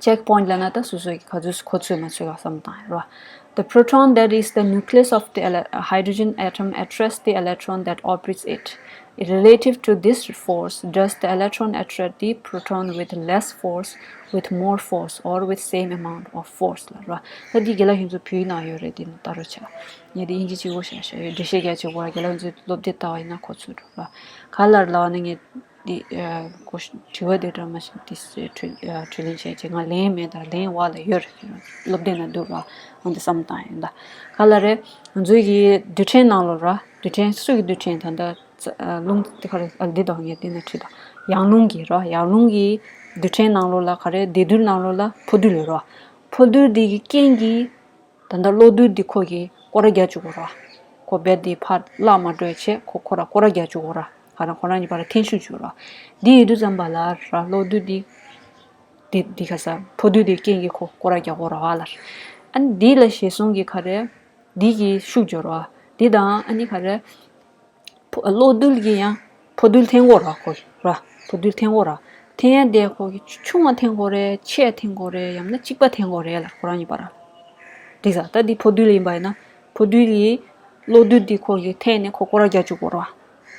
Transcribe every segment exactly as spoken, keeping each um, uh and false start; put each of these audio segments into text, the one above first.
check point ལབ་ན་ད་སོ་སོ་གི་ག་ཚོད་གོ་ཚོད་མ་ཚོད་ག་བསམ་བཏང་ཡོད་རེད་བ། The proton, that is the nucleus of the ele- hydrogen atom, attracts the electron that orbits it. Relative to this force, does the electron attract the proton with less force, with more force, or with same amount of force? ལབ་རེད་བ། ད་འདི་རྒན་ལགས་ཁྱེད་ཚོ་བོད་ཡིག་ནང་ཡོད་རེད། འདི་ནས་ལྟ་རོགས་བྱ། ངས་འདི་དབྱིན་ཇི་གཅིག་པོ་བཞག་བཞག་ཡོད། འགྲེལ་བཤད་རྒྱག་བྱེད་དགོས་ར། རྒན་ལགས་ཁྱེད་ཚོས་སློབ་དེབ་ལྟ་བ་ཡིན་ན་གོ་ཚོད་འགྲོ་ར། ག་ལ་རེད་ལབ་ན་ངས་འདི་ཨ་གོ་དྲི་བ་འདི་འདྲ་མ་ཤེས། འདི་ཨ་དྲིས་ལན་བྱས་རྗེས་ང་ལན་མེད། ད་ལན་འོག་ལ་ཡོད་རེད། སློབ་དེབ་ནང་འདུག་ར། ཨང་འདི་བསམ་བཏང་ཡིན་ད། ག་ལ་རེད། ང་ཚོའི་གི་རྡུལ་ཕྲན་ནང་ལོགས་ར། རྡུལ་ཕྲན་སུ་གི་རྡུལ་ཕྲན་ད་ལྟ་རྩ་ཨ་རླུང་དེ་ག་རེ་ཨ་འདི་དང་ངས་འདི་ནས་བྲིས་དང་། ཡང་རླུང་གི་ར། ཡང་རླུང་གི་རྡུལ་ཕྲན་ནང་ལོགས་ལ་ག་རེ། འདས་རྡུལ་ནང་ལོགས་ལ་འཕོ་འདུལ་ཡོད་ར། འཕོ་འདུལ་འདི་གི་རྐྱེན་གྱིས་ད་ལྟ་གློག་རྡུལ་འདི་ཁོ་གིས་སྐོར་ར་རྒྱག་བཅུག་གོ་ར། ཁོ་རྦད་དེ་ཕར་བརླག་མ་འགྲོ་བྱས་ཁོ་ཁོ་ར་སྐོར་ར་རྒྱག་བཅུག་གོ་ར། ག་ར་ཁོ་རང་གཉིས་བར་འཐེན་ཤུགས་བྱུང་ར། འདི་ཡོད་དུས་ཙམ་པ་ལ་ར་གློག་རྡུལ་འདི་འདི་འདི་ག་ས་འཕོ་འདུལ་འདི་རྐྱེན་གྱིས་ཁོ་སྐོར་ར་རྒྱག་གོ་ར་བ་ལ། ཨ་ནི་འདི་ལ་ཞེ་སོང་གི་ག་རེ། འདི་གི་ཤུགས་སྦྱོར་བ་འདི་དང་ཨ་ནི་ག་རེ། ཕོ- གློག་རྡུལ་གྱི་ཡང་འཕོ་འདུལ་འཐེན་གོ་ར་ཁོ་ར། འཕོ་འདུལ་འཐེན་གོ་ར། འཐེན་ཡ་དེ་ཁོ་གི་ཆུང་བ་འཐེན་གོ་རེད། ཆེ་བ་འཐེན་གོ་རེད། ཡང་ན་གཅིག་པ་འཐེན་གོ་རེད་ལ་ཁོ་རང་གཉིས་བར། འགྲིག་ས། ད་འདི་འཕོ་འདུལ་ཡིན་པ་ཡིན་ན་འཕོ་འདུལ་གྱི་གློག་རྡུལ་འདི་ཁོ་གི་འཐེན་ནས་ཁོ་སྐོར་ར་རྒྱག་བཅུག་གོ་ར།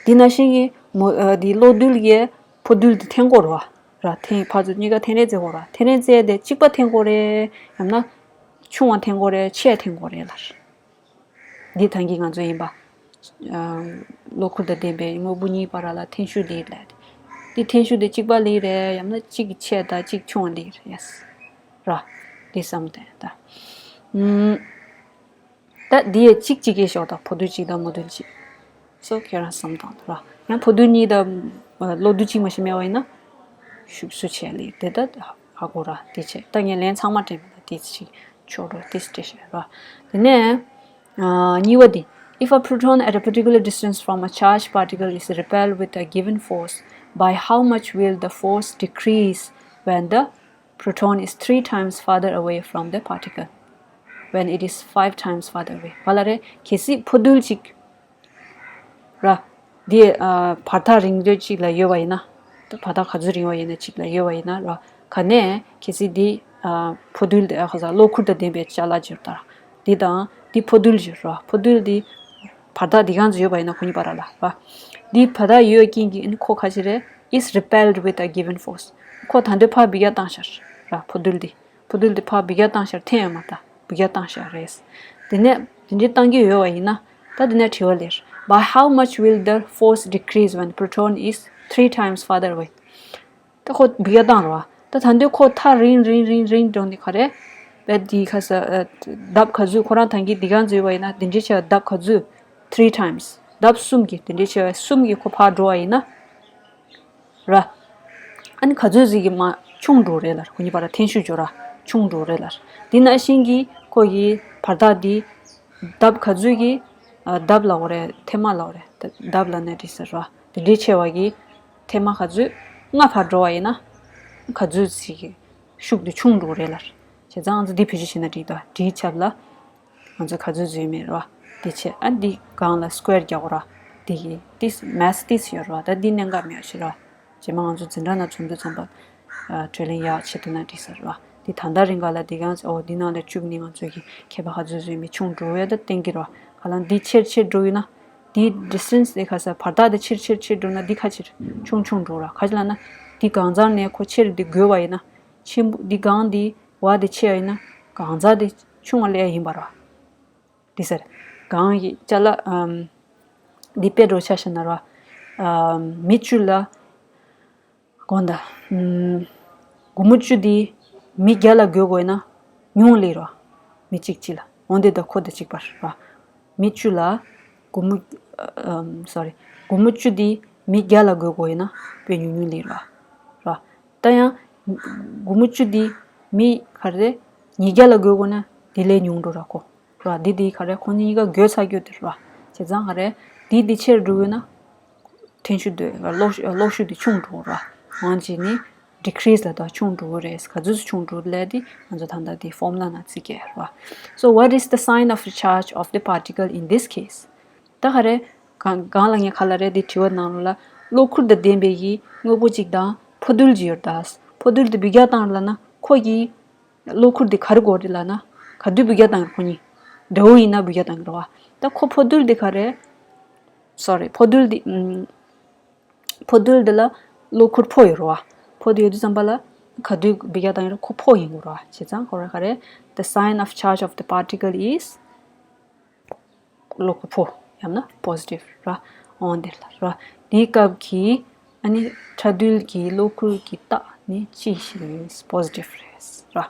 འདི་ནང་བཞིན་གྱི་མོ- ཨ་འདི་གློག་རྡུལ་གྱི་འཕོ་འདུལ་འདི་འཐེན་གོ་ར། ར་འཐེན་ཕར་ཚུར་གཉིས་ཀ་འཐེན་རེས་རྩེ་གོ་ར། འཐེན་རེས་རྩེ་དེ་གཅིག་པ་འཐེན་གོ་རེད། ཡང་ན་ཆུང་བ་འཐེན་གོ་རེད། ཆེ་བ་འཐེན་གོ་རེད་ལ། འདི་ཐང་གི་ང་ཚོ་ཡིན་པ། ཨ་གློག་ཁུར་དང་ལྡན་པའི་དངོས་པོ་གཉིས་བར་ལ་འཐེན་ཤུགས་ལས་རེད། འདི་འཐེན་ཤུགས་དེ་གཅིག་པ་ལས་རེད། ཡང་ན་གཅིག་གི་ཆེ་དང་གཅིག་ཆུང་བ་ལས་རེད། ཡེས། ར། འདི་བསམ་དེ་ད། ཨུམ། ད་འདི་ཡི་གཅིག་གཅིག་གི་ཤོག་དང་། འཕོ་འདུལ་གཅིག་དང་མོ་འདུལ་གཅིག་སོ་ཁྱེད་རང་བསམ་དང་ར། ཡང་འཕོ་འདུལ་གཉིས་དང་གློག་རྡུལ་གཅིག་མ་ཤི་མེད་པ་ཡིན་ན། ཤུགས་སུ་ཆེ་ལས་དེ་ད་ཧ་གོ་ར། དེ་ཆེ་ད་ངས་ལན་ཚང་མ་དྲན་མེད་ད། དེ་ཅིག་ཆོག་རོ། དེ་སྤྲད་ཤེས་ར། དེ་ནས། ཨ་གཉིས་པ་དེ། If a proton at a particular distance from a charged particle is repelled with a given force, by how much will the force decrease when the proton is three times farther away from the particle, when it is five times farther away? ག་ལ་རེད། གལ་སྲིད་འཕོ་འདུལ་གཅིག་ར། འདི་ཨ་བར་ཐག་རིང་རྒྱུ་གཅིག་ལ་ཡོད་པ་ཡིན་ན། བར་ཐག་ག་ཚོད་རིང་བ་ཡིན་ན་གཅིག་ལ་ཡོད་པ་ཡིན་ན་ར། ག་ནས་གལ་སྲིད་འདི་ཨ་འཕོ་འདུལ་དེ་ཨ་ག་ས་གློག་ཁུར་དང་ལྡན་པའི་ཅ་ལག་ཅིག་ཡོད་ད་ར། འདི་དང་འདི་འཕོ་འདུལ་ཅིག་ཡོད་ར། འཕོ་འདུལ་འདི་བར་ཐག་འདི་གང་ཚོད་ཡོད་པ་ཡིན་ན་ཁོ་གཉིས་བར་ལ་ར། འདི་བར་ཐག་ཡོད་རྐྱེན་གྱིས་ཨ་ནི་ཁོ་ག་ཅི་རེད། Is repelled with a given force. ཁོ་ད་འདོད་ཕར་འབུད་རྒྱག་བཏང་ཤར་ར། འཕོ་འདུལ་འདི། འཕོ་འདུལ་དེ་ཕར་འབུད་རྒྱག་བཏང་ཤར་འཐེན་ཡོད་མ་ད། འབུད་རྒྱག་བཏང་ཤར་རེད། དེ་ནས་དེ་འདྲའི་བཏང་གི་ཡོད་པ་ཡིན་ན། ད་དེ་ནས་དྲི་བ་ལེར། By how much will the force decrease when proton is three times farther away? ད་ཁོ་འབུད་རྒྱག་བཏང་རོ། ད་ད་འདོད་ཁོ་ཐག་རིང་རིང་རིང་རིང་འགྲོ་ནི་ག་རེ། བས་དེ་ག་ས་ལྡབ་ག་ཚོད་ཁོ་རང་ཐང་གི་འདི་གང་ཚོད་ཡོད་པ་ཡིན་ན། དེ་འདྲའི་ཆེ་བ་ལྡབ་ག་ཚོད། Three times. ལྡབ་གསུམ་གྱི་དེ་འདྲའི་ཆེ་བ་གསུམ་གྱི་ཁོ་ཕར་འགྲོ་བ་ཡིན་ན། ར། ཨ་ནི་ག་ཚོད་ཟིག་གི་མ་ཆུང་འགྲོ་རེད་ལར། ཁོ་གཉིས་བར་འཐེན་ཤུགས་སྦྱོར་ར་ཆུང་འགྲོ་རེད་ལར། འདི་ནང་བཞིན་གྱི་ཁོ་གི་བར་ཐག་འདི་ལྡབ་ག་ཚོད་ཀྱི་ཨ་ལྡབ་ལ་འོ་རེད། ཐེངས་མ་ལ་འོ་རེད། ད་ལྡབ་ལ་ནས་འདྲི་ཟེར་ར། དེ་འདྲའི་ཆེ་བ་གི་ཐེངས་མ་ག་ཚོད་ལྔ་བར་འགྲོ་བ་ཡིན་ན་ག་ཚོད་ཟིག་གི་ཤུགས་འདི་ཆུང་འགྲོ་རེད་ལར། བྱས་ཙང་ང་ཚོ་འདི་བེད་སྤྱོད་བྱས་ན་འགྲིག་ད། འདིའི་ཆབ་ལ། ང་ཚོ་ག་ཚོད་བཟོས་མེད་རོ། དེ་ཆེ་ཨ་འདི་སྒང་ལ་སྐོེར་རྒྱག་རོ། འདི་གི་ཏིས་མེས་ཏིས་ཡོད་རོ། ད་འདི་གནད་འགག་མེད་ཤི་རོ། རྗེས་མ་ང་ཚོ་འཛིན་གྲྭ་ནང་འཛོམས་དུས་ཙམ་པ། ཨ་གྲོས་གླེང་ཡག་བྱེད་ཐུབ་ན་འགྲིག་ས་རོ། འདི་ད་ལྟ་རིང་ག་ལ་འདི་གང་ཨོ་འདི་ནང་ལ་བཅུག་ནི་ང་ཚོ་གི་ཁྱད་པར་ག་ཚོད་བཟོས་མེད་ཆུང་འགྲོ་བས་ད་བསྟན་གི་རོ། ག་ལ་འདི་ཆེར་ཆེར་འགྲོ་ཡོད་ན། འདི་ཌི་སི་ཊེན་སི་དེ་ག་ས་བར་ཐག་དེ་ཆེར་ཆེར་ཆེར་འགྲོ་ན་འདི་ཁ་ཆེར་ཆུང་ཆུང་འགྲོ་ར། ག་ཅི་ལ་ན་འདི་གང་ཚར་ནས་ཁོ་ཆེར་འདི་དགོས་པ་ཡིན་ན། ཆེན་པོ་འདི་གང་འདི་བ་དེ་ཆེ་ཡིན་ན་གང་ཚ་དེ་ཆུང་བ་ལས་ཡིན་པ་ར། འདི་ཟེར། གང་གི་ཅ་ལག་ཨམ། འདི་དཔེ་འགྲོ་ཆ་ཤ་ན་ར། ཨམ། མི་བཅུ་ལ། དགོངས་དག་ཨམ། སྒོར་མོ་བཅུ་འདི་མི་བརྒྱ་ལ་དགོས་དགོས་ན་ཉུང་ལེ་ར། མི་གཅིག་གཅིག་ལ་འོན་ཏེ་ད་ཁོ་དང་གཅིག་པར་ར། མི་བཅུ་ལ། སྒོར་མོ། ཨམ། སོ་རི། སྒོར་མོ་བཅུ་འདི་མི་བརྒྱ་ལ་དགོས་དགོས་ཡིན་ན་དཔེ་ཉུང་ཉུང་ལེ་ར། ར། ད་ཡང་། སྒོར་མོ་བཅུ་འདི་མི་ག་རེ། ཉིས་བརྒྱ་ལ་དགོས་དགོས་ན་དེ་ལས་ཉུང་འགྲོ་ར་ཁོ། ར། འདི་འདི་ག་རེ་ཁོ་གཉིས་ཀ་དགོས་ཚ་རྒྱུ་དེ་ར། བྱས་ཙང་ག་རེ། འདི་འདི་ཆེར་འགྲོ་དགོས་ན། འཐེན་ཤུགས་དེ་གློག་གློག་ཤུགས་དེ་ཆུང་འགྲོ་ར། ང་ཅི་ནི། decrease ལ་ད་ཆུང་འགྲོ་གི་རེད། ག་ཚོད་ཆུང་འགྲོ་ལས་དེ་ང་ཚོ་ད་ལྟ་དེ་ཕོར་མུ་ལ་ནང་བརྩི་གི་ར། So what is the sign of the charge of the particle in this case? ད་ག་རེ། གང་གང་ལ་ངས་ག་ལ་རེད་དེ་དྲི་བ་ནང་ལ་གློག་ཁུར་དང་ལྡན་པའི་གི་དངོས་པོ་གཅིག་དང་འཕོ་འདུལ་གྱི་ཡོད་ད། འཕོ་འདུལ་དེ་འབུད་རྒྱག་བཏང་ལ་ན་ཁོ་གི་ གློ་ཁུར་འདི་ག་རེ་དགོས་རེད་ལབ་ན། ག་དུས་འབུད་རྒྱག་བཏང་རེད་ཁོ་གཉིས། དགྲ་བོ་ཡིན་ན་འབུད་རྒྱག་བཏང་གི་རེད་བ། ད་ཁོ་ཕོ་རྡུལ་འདི་ག་རེ། སོ་རི། ཕོ་རྡུལ་འདི། ཨམ། ཕོ་རྡུལ་འདི་ལ་གློ་ཁུར་ཕོ་ཡོད་རེད་བ། ཕོ་དེ་ཡོད་དུས་ཙམ་པ་ལ་ག་དུས་འབུད་རྒྱག་བཏང་ཡོད་རེད། ཁོ་ཕོ་ཡིན་དགོས་རེད་བ། བྱས་ཙང་ཁོ་ར་ག་རེ། The sign of charge of the particle is གློ་ཁུར་ཕོ། ཡང་ན་positive ར། འོང་དེ་ལ་ར། དེའི་སྐབས་ཀྱི་ཨ་ནི་ཕྲ་རྡུལ་གྱི་གློ་ཁུར་གྱི་རྟགས་ནི་ཅི་ཞིག་ཡིན། positive རེད་ར།